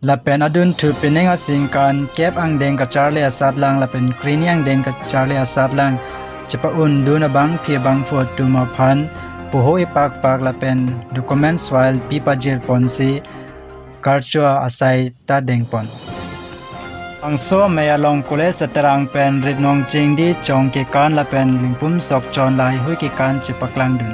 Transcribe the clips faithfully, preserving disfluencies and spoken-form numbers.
Lapen adunthu pining aningkan kep angdeng kacharli asatlang lapen kre-hini angdeng kacharli asatlang chepa-undun abangpi abangphu atum aphan poho ipakpak lapen documents file pi pajirponsi karcho asai ta dengpon. Bangso amei along college aterang pen ritnong chingdi chong kekan lapen lingpum sok chon lahai hui kekan chepaklangdun.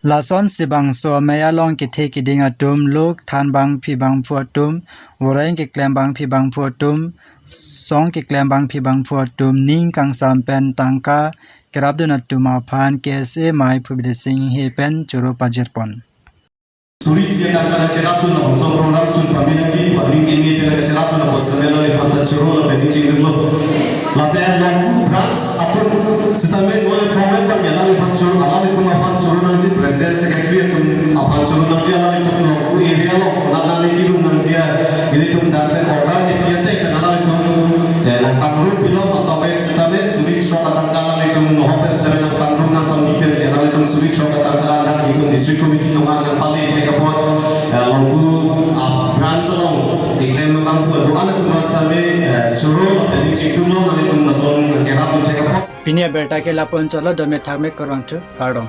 Lasonsi bangso amei along kethe keding atum, luk than bangpi bangphu atum, voreng keklem bangpi bangphu atum, song keklem bangpi bangphu atum ning kangsam pen tangka kerapdun atum aphan K S A mei Phu Bidya Sing Inghe pen choro pajirpon. Suri isi atangka nangcherapdun aphan song program chun pame nangji pu aning keme pen nangcherapdun aphan semen alangli aphan ta choro lapen ning chingdunlo. Lapen Longku branch atum sitame ngole program abang alangliphan choro, alanglitum aphan choro nangji, president secretary atum aphan choro nangji, alanglitum Longku area along nana ne kirum nangji a, ilitum dak pen order kepi ateng pen alanglitum, eh, nangpangrum pilo, masok pen sitame suri throk atangka alanglitum nohok pen sitame nangpangrum nangpangpi pensi alanglitum suri throk atangka nang itum district committee along nangpale thek apot, eh, Longku, ah, branch along keklem abangphu atum an atum sitame, eh, choro lapen ning chingdunlo, nanglitum lason kerapdun thek apot. Pini abirta ke lapu-an chotlo, dome thakme, kurvangthu, kardom.